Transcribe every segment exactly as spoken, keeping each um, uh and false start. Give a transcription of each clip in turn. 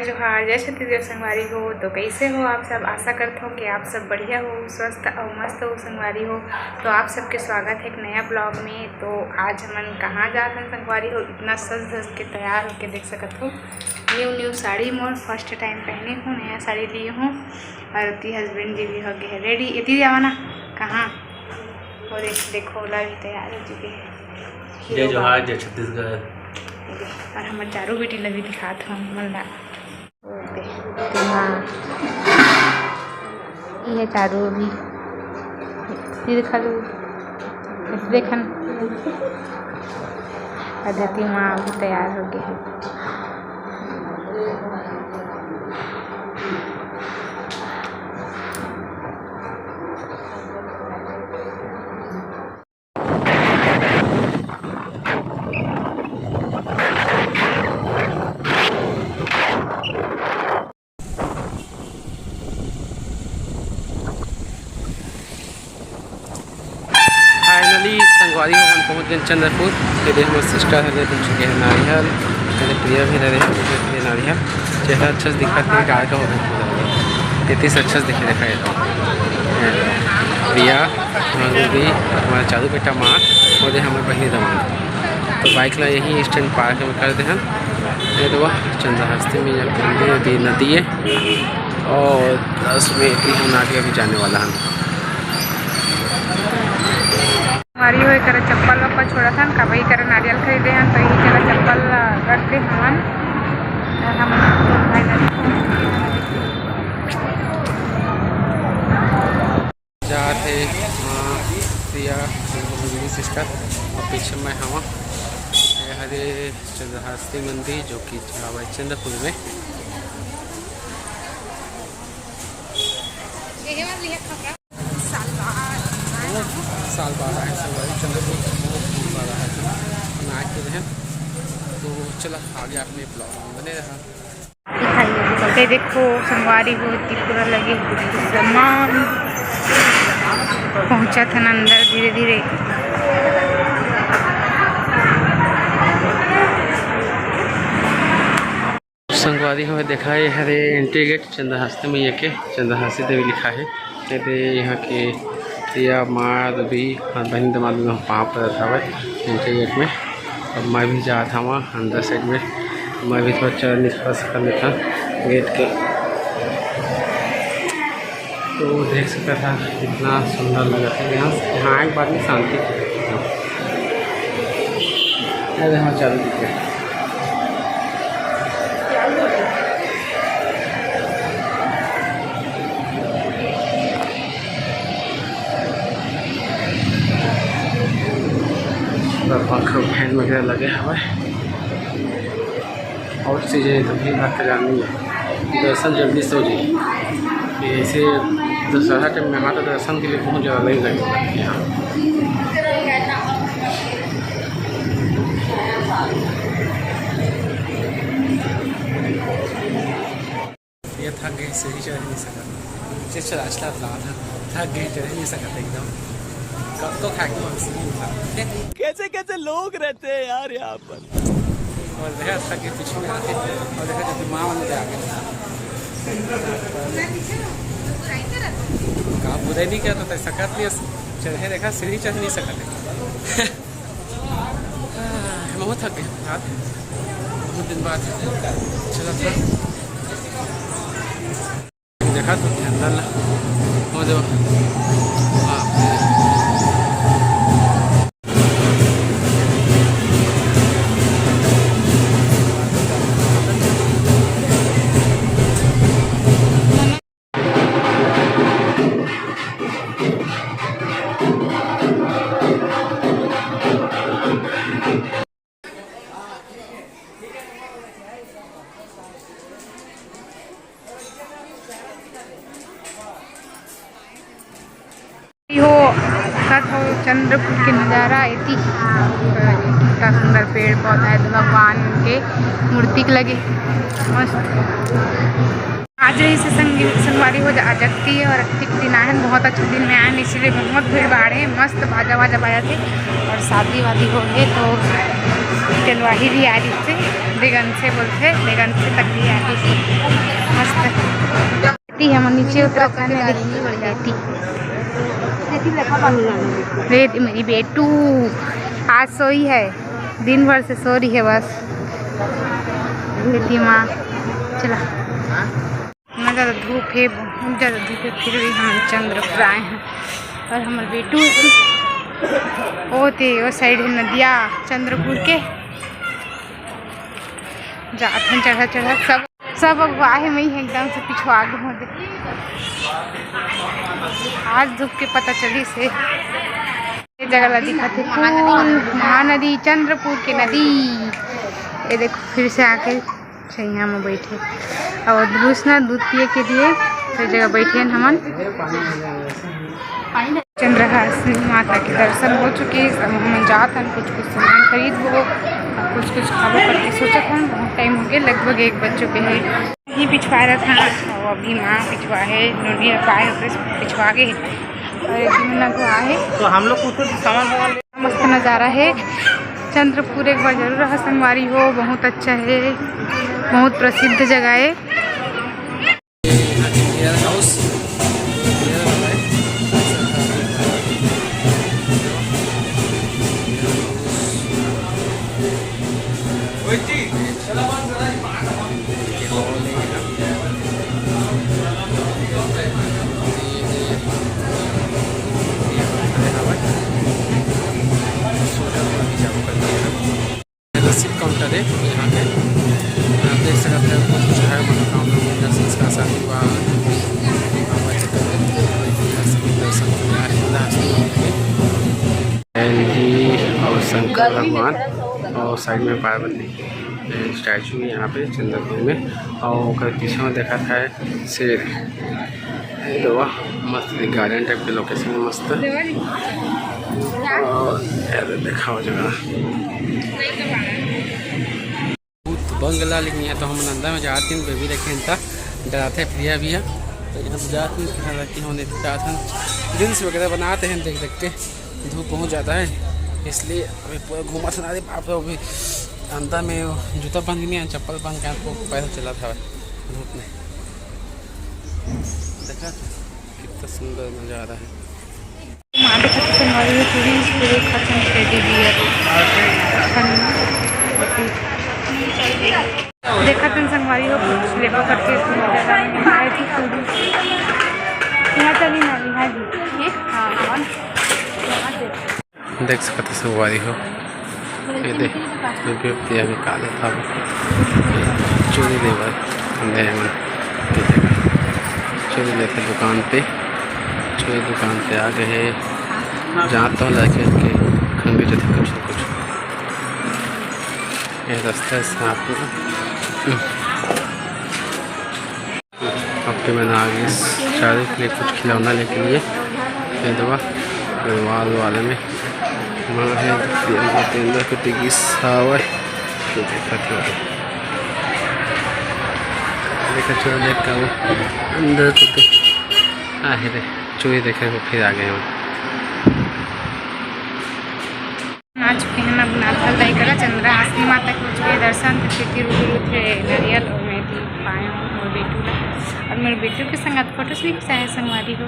जोहार, जय छत्तीसगढ़ संगवारी हो। तो कैसे हो आप सब? आशा करत हो कि आप सब बढ़िया हो, स्वस्थ और मस्त हो संगवारी हो। तो आप सबके स्वागत है एक नया ब्लॉग में। तो आज हमन कहाँ जात हन संगवारी हो? इतना सज धज के तैयार होके देख सकत हो। New new sari more first time पहने हूँ, नया साड़ी लिए हूँ। और ओती हस्बैंड जी भी हो गए हैं रेडी। इतनी जावा ना, कहाँ? और एक देखो, ओला भी तैयार हो चुके हैं। जय जोहार, जय छत्तीसगढ़। और हमर चारू बेटी ला भी दिखात हूँ, मन ला। ये चारू भी, ये देखा लू, देखन, अदिति माँ भी तैयार हो गए हैं। फाइनली संगवारी हो, हमन पहुंच गए चंद्रपुर। ये दे हमर सिस्टर हरे, तुम चुके हैं नारियल। ये दे प्रिया भी रहे हैं, ये नारियल। चेहरा अच्छा से दिखा थे, गाय का हो गया। इतनी अच्छा से दिखे, देखा ये तो। प्रिया, रूबी, हमारा चारू बेटा माँ, और ये हमारे बहिनी दमाद। तो बाइक ला यही स्टैंड पार्क में कर दे हम। ये तो वह चंद्रहस्ती में या नदी है, और दस मिनट में हम नारियल भी जाने वाला है। हमारी हो कर चप्पल वप्पल छोड़ा था, कबई कर नारियल खरीदे हैं, तो यही जगह चप्पल रख दे हमन। और हम जात हे माँ प्रिया, मेरी सिस्टर, और पीछे मैं हवा। ये हरे चंद्रहस्ती मंदिर, जो कि हवा चंद्रपुर में। साल बाद आए, संगवारी चंद्रपुर बहुत दूर वाला है, तो हम आ के रहे। तो चला, आगे आप में ब्लॉग में बने रहा। ये देखो संगवारी हो, पूरा लगे सामान पहुंचा था ना अंदर धीरे धीरे। संगवारी हो, देखा ये हरे एंट्री गेट चंद्रहस्ती मैया के, चंद्रहस्ती देवी लिखा है। ये दे यहाँ के प्रिया माँ भी और बहन दमाद में पाँव पड़त हवय एंट्री गेट में। अब मैं भी जात हवा अंदर साइड में, मैं भी थोड़ा चरण स्पर्श कर लेता गेट के। तो देख सकत हा कितना सुंदर लगत है यहाँ, यहाँ एक बार में शांति। अरे हाँ, चालू दिखे। पंखा फैन वगैरह लगे हवय। और चीजें तो भीड़ भाड़ के जानी है, दर्शन जल्दी से हो जाए। ऐसे दशहरा टाइम में यहाँ तो दर्शन के लिए बहुत ज़्यादा लाइन लगी रहती है यहाँ। ये थक गए, सीढ़ी चढ़ नहीं सका। चल, चल, आज रात था, थक गए, चढ़ नहीं सकते एकदम। कब तो खा के हम सीढ़ी उठा। कैसे कैसे लोग रहते हैं यार यहाँ पर। और देखा, थक गए, पीछे में आके, और देखा, जब माँ वाले आ गए। का बुराई नहीं किया तो सकत नहीं, चढ़े, देखा, सीढ़ी चढ़ नहीं सकते। बहुत थक गए यार, बहुत दिन बाद चला था। देखा तो अंदर ला, वो जो, हाँ। हो, कत हो चंद्रपुर के नज़ारा एती। कितना सुंदर पेड़ पौधा है, तो भगवान के मूर्ति के लगे मस्त। आज रहिस हे संगी-, संगवारी हो, आज अक्ति हे और अक्ति के दिन आए हैं, बहुत अच्छा दिन में आए हैं, इसीलिए बहुत भीड़ भाड़ है, मस्त बाजा वाजा बाजा थे और शादी वादी हो गए तो जलवाही भी आ रही थी, बेगन से बोलते, बेगन से तक भी आ रही थी, मस्त। ती हम नीचे उतरत हन, रे ती। रे ती मेरी बेटू आज सोई है, दिन भर से सो रही है बस। रे ती माँ, चला। इतना ज़्यादा धूप है, बहुत ज़्यादा धूप है, फिर भी हम चंद्रपुर आए हैं। और हमारे बेटू वो थे, वो साइड है नदिया चंद्रपुर के, जात हैं चढ़ा चढ़ा सब। सब अगुवाए में ही एकदम से पिछुआ गे हों दे। आज धूप के पता चलिस हे। ये जगह ला दिखाते, महानदी, चंद्रपुर के नदी। ये देखो, फिर से आके छैया में बैठे और दूसरा दूध पिए के लिए ये जगह बैठे हैं हमन। चंद्रहासिनी माता के दर्शन हो चुके, अब हम जात हन कुछ कुछ सामान खरीदबो, कुछ कुछ खाबो करके सोचत हन। बहुत टाइम हो गया, लगभग एक बज चुके हैं। ये पिछवा रहा था, और अभी माँ पिछवा है, नोनी पाए होते पिछवा गए, और एक दिन लग हुआ है। तो हम लोग कुछ कुछ सामान वामान ले मस्त नज़ारा है चंद्रपुर, एक बार जरूर रहा संगवारी हो, बहुत अच्छा है, बहुत प्रसिद्ध जगह है। रसीद काउंटर है यहाँ पे, आप देख सकते हैं कुछ कुछ है, मनोकामना मंदिर, संस्कार शादी विवाह, बाबा चक्कर, दर्शन करने आ रहे हैं। जय जी और शंकर भगवान और साइड में पार्वती स्टैचू है यहाँ पे चंद्रपुर में, और ओकर पीछे में देखा था शेर। ये तो वाह, मस्त एक गार्डन टाइप के लोकेशन है, मस्त। और ये देखा हो जगह भूत बंगला, लेकिन यहाँ तो हम अंदर में जाते हैं, बेबी देखे इनका डराते प्रिया भी है, तो यहाँ तो जाते हैं, यहाँ रहती हूँ, नहीं तो जाते हैं, रील्स वगैरह बनाते हैं देख देख के। धूप बहुत ज़्यादा है, इसलिए अभी पूरा घूमा सुना दे। बाप रे, अभी अंदर में जूता पहन के नहीं आया, चप्पल पहन के आपको पैदल चला था धूप में। देखा कितना सुंदर नज़ारा है। माँ देखा तो संगवारी हो, पूरी पूरी खत्म टेडी बियर। देखा तन संगवारी हो, कुछ लेबो करके इतना ज़्यादा महंगा है कि पूरी। यहाँ चली ना, यहाँ जी। हाँ, हाँ। देख सकत हो संगवारी हो, ये दे, ये भी अभी का लेता हूँ। चूड़ी लेबर अंदर है मन। ये देखा, चूड़ी लेते दुकान पे, चूड़ी दुकान पे आ गए। जाता हूँ जाके के खंगे जते कुछ न कुछ। ये रास्ता है साथ में। अब तो मैंने आ गई चारों के लिए कुछ खिलौना लेके लिए। ये दवा गढ़वाल वाले में माँ है, तेंदुआ के टिगिस हवय। ये देखा तो देखा चलो देख का वो अंदर तो के आहे रे। चूहे देखे वो फिर आ गए हैं। आ चुके हैं अब नाथल दाई करा, चंद्रहासिनी माता के हो चुके हैं दर्शन, तो फिर रुक रुक के नारियल और मैं भी पाए हूँ और बेटू ला। और मेरे बेटू के संग फोटो से भी खिंचाए संगवारी हो।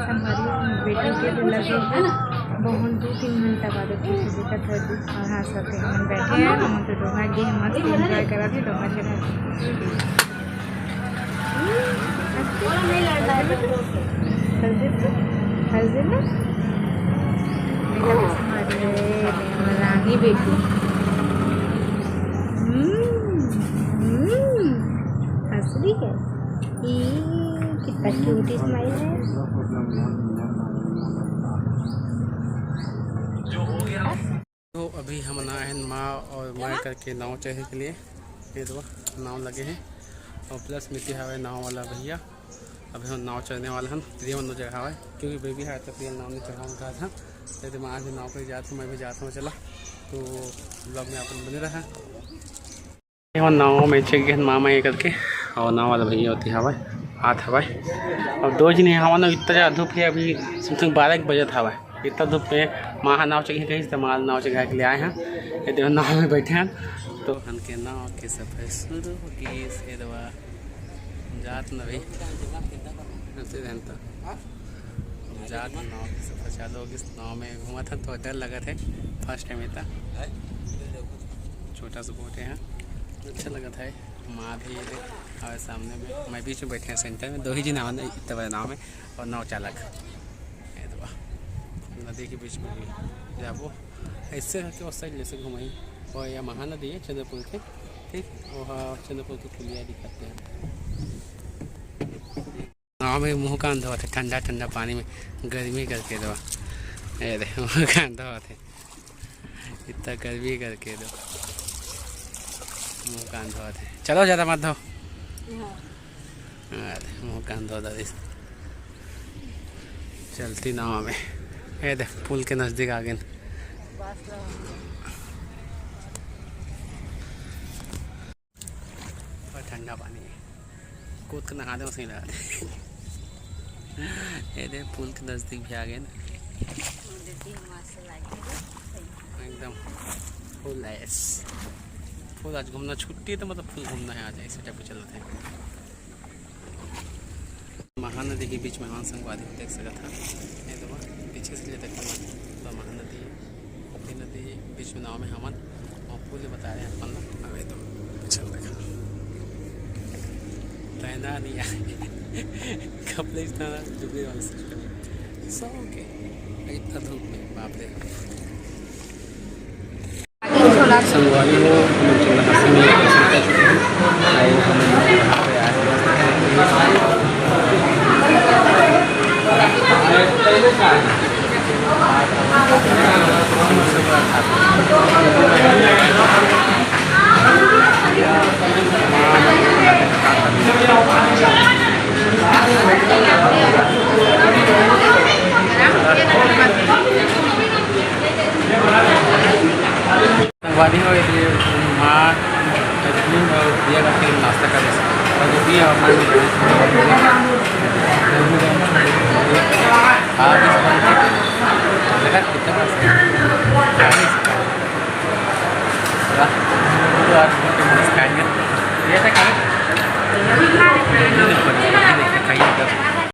संगवारी हो, बेटू के तो लगे बहुत दो तीन घंटा बाद अच्छे से देखत है और हाँ सब हम बैठे हैं, हम तो डोंगा गे मस्त एंजॉय करा थे डोंगा चढ़ा। हंस दे तो, हंस दे ना। रानी बेटी। हम्म, हम्म, हंस रही है। ई, कितना क्यूट स्माइल है। तो अभी हम आए हैं माँ और माँ करके नाव चढ़े के लिए। ये दो नाव लगे हैं और प्लस मिट्टी हवा नाव वाला भैया। अभी हम नाव चढ़ने वाले हैं, प्रियम नौ जगह हवा, क्योंकि बेबी है तो प्रियम नाव नहीं चढ़ाऊँ कहा था। तो दिमाग भी नाव पर जाते, मैं भी जाता हूँ, चला। तो vlog में अपन बने रहा। ये नाव में चेक गए मामा ये करके, और नाव वाला भैया होती हवा, हाथ हवा। अब दो जने हवा ना, इतना ज़्यादा धूप है, अभी समथिंग बारह एक बजे हवा। इतना धूप में माँ नाव चेक कहीं से माँ नाव चेक के ले आए हैं। ये देखो नाव में बैठे हैं। तो हन के नाव के सफर शुरू हो गई, ये दवा जात न भाई। ऐसे रहन तो जात नाव के सफर चालू हो गई। नाव में घूमा था तो डर लगा था, फर्स्ट टाइम इतना छोटा सा बोट है, अच्छा लगा था। माँ भी ये दे, और सामने में मैं बीच में बैठे हैं सेंटर में, दो ही जन आवन इतना बड़ा नाव में, और नाव चालक ये दवा नदी के बीच में भी जाबो। ऐसे है कि उस साइड जैसे घुमाई, और यह महानदी है चंद्रपुर के, ठीक, वह चंद्रपुर के पुलिया दिखाते हैं। नाव में मुँह कान धोवत हे, ठंडा ठंडा पानी में, गर्मी करके दो। ए दे, मुँह कान धोवत हे, इतना गर्मी करके दो, मुँह कान धोवत हे। चलो, ज़्यादा मत धो। हाँ। अरे, मुँह कान धो दादी, चलती नाव में। ए दे, पुल के नज़दीक आ गए। और ठंडा पानी है, कूद के नहा दे, वैसे ही लगा दे। ये दे, पुल के नज़दीक भी आ गए ना। एकदम फुल ऐस, फुल आज घूमना छुट्टी है, तो मतलब फुल घूमना है आज, ऐसे टाइप के चलते हैं। महानदी के बीच में हमारे संगवारी देख सकत हा, ये तो पीछे से ले देखा ना, तो महानदी, ये नदी बीच में नाव में हमन, और पुल बता रहे हैं अपन ना, अबे तो चल देखा, तैना नहीं आए। कपड़े इतना डूबे वाला सिस्टम है, सो ओके। इतना धूप में, बाप रे। संगवारी हो, हम लोग चंद्रकाशी में दर्शन कर चुके हैं और हम लोग यहाँ पे आए हैं। संगवारी हो, ये माँ लक्ष्मी और दिया करके नाश्ता करे। और जो भी है, अपना आज